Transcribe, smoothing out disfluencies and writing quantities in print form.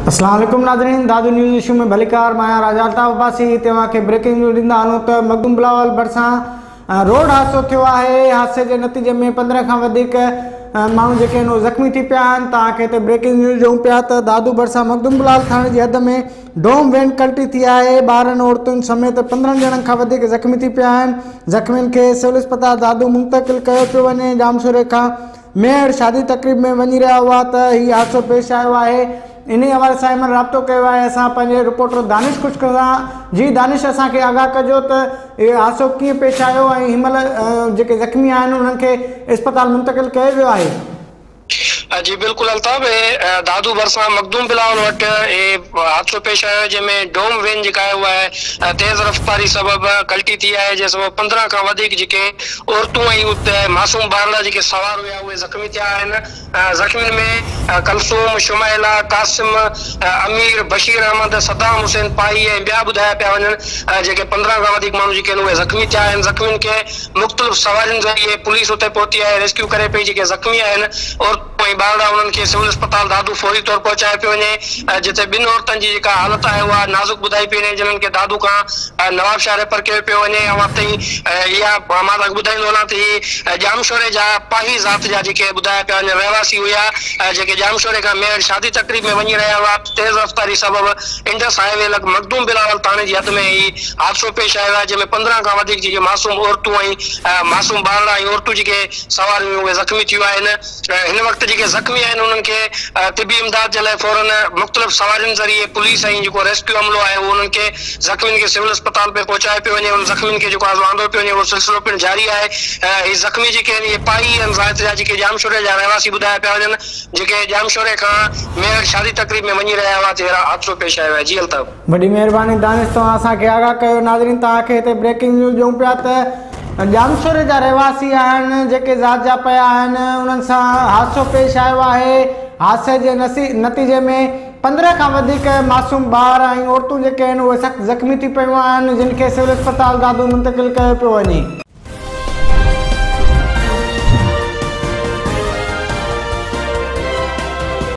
اسلام عليڪم ناظرين دادو نيوز اشو ۾ ڀليڪار مان آهيان راجا الطاف عباسي هتي اوهان کي بريڪنگ نيوز ڏيندا هلون ته مخدوم بلاول ڀرسان روڊ حادثو ٿيو آهي حادثي جي نتيجي ۾ 15 کان وڌيڪ ماڻهو جيڪي آهن اهي زخمي ٿي پيا آهن توهان کي هتي بريڪنگ نيوز ڏيون پيا ته دادو ڀرسان مخدوم بلاول ٿاڻي جي حد ۾ ڊوم وين ڪلٽي ٿي آهي ٻارن عورتن سميت 15 ڄڻن کان وڌيڪ زخمي ٿي پيا آهن زخمين کي سول اسپتال دادو منتقل ڪيو پيو وڃي ڄامشوري کان ميهڙ شادي تقريب ۾ وڃي رهيا هئا ته هي حادثو پيش آيو آهي انهي حوالي سان هن مهل رابطو ڪيو آهي اسان پنهنجي رپورٽر دانش خشڪ سان جي دانش اسان کي آگاهه ڪجو ته اهو حادثو ڪيئن پيش آيو ۽ هن مهل جيڪي زخمي آهن انهن کي اسپتال منتقل ڪيو ويو آهي. جي بلڪل الطاف هي دادو ڀرسان مخدوم بلاول وٽ هي حادثو پيش آيو آهي جنهن ۾ ڊوم وين جيڪا آهي اها تيز رفتاري سبب ڪلٽي ٿي آهي جنهن سبب 15 کان وڌيڪ جيڪي عورتون ۽ اتي معصوم ٻارڙا جيڪي سوار هيا اهي زخمي ٿيا آهن. زخمين ۾ ڪلثوم، شمائله، قاسم، امير، بشير احمد، صدام حسين پاهي ۽ ٻيا ٻڌايا پيا وڃن جيڪي 15 کان وڌيڪ ماڻهو جيڪي آهن اهي زخمي ٿيا آهن. زخمين کي مختلف سوارين ذريعي پوليس اتي پهتي آهي ريسڪيو ڪري پئي جيڪي زخمي آهن عورتون ۽ ٻارڙا انهن کي سول اسپتال دادو فوري طور پهچايو پيو وڃي جتي ٻن عورتن جي جيڪا حالت آهي اها نازڪ ٻڌائي پئي وڃي جنهن کي دادو کان نوابشاهه ريفر ڪيو پيو وڃي اوهان تائين اها مان توهان کي ٻڌائيندو هلان ته هي ڄامشوري جا پاهي ذات جا جيڪي ٻڌايا پيا وڃن رهواسي هيا جيڪي ڄامشوري کان ميهڙ شادي تقريب ۾ وڃي رهيا هئا تيز رفتاري سبب انڊس هاء وي لڳ مخدوم بلاول ٿاڻي جي حد ۾ هي حادثو پيش آيو آهي جنهن ۾ 15 کان وڌيڪ جيڪي معصوم عورتون ۽ معصوم ٻارڙا ۽ عورتون جيڪي سوار هيون اهي زخمي ٿيون آهن. هن وقت جيڪي زخمي آهن انهن کي طبي امداد جي لاء فورن مختلف سوارين ذريعي پوليس ۽ جيڪو ريسڪيو عملو آهي اهو انهن کي زخمين کي سول اسپتال ۾ پهچايو پيو وڃي انهن زخمين کي جيڪو آهي آندو پيو وڃي اهو سلسلو پڻ جاري آهي هي زخمي جيڪي آهن اهي پاهي ۽ ذات جا جيڪي ڄامشوري جا رهواسي ٻڌايا پيا وڃن جيڪي ڄامشوري کان ميهڙ شادي تقريب ۾ وڃي رهيا هئا ته هي حادثو پيش آيو آهي جي الطاف. وڏي مهرباني دانش توهان اسان کي آگاهه ڪيو ناظرين توهان کي هتي بريڪنگ نيوز ڏيون پيا ته ڄامشوري جا رهواسي آهن جيڪي ذات جا پيا آهن انهن سان حادثو پيش آيو آهي حادثي جي نتيجي ۾ 15 کان وڌيڪ معصوم ٻار ۽ عورتون جيڪي آهن اهي سخت زخمي ٿي پيون آهن جن کي سول اسپتال دادو منتقل ڪيو پيو وڃي.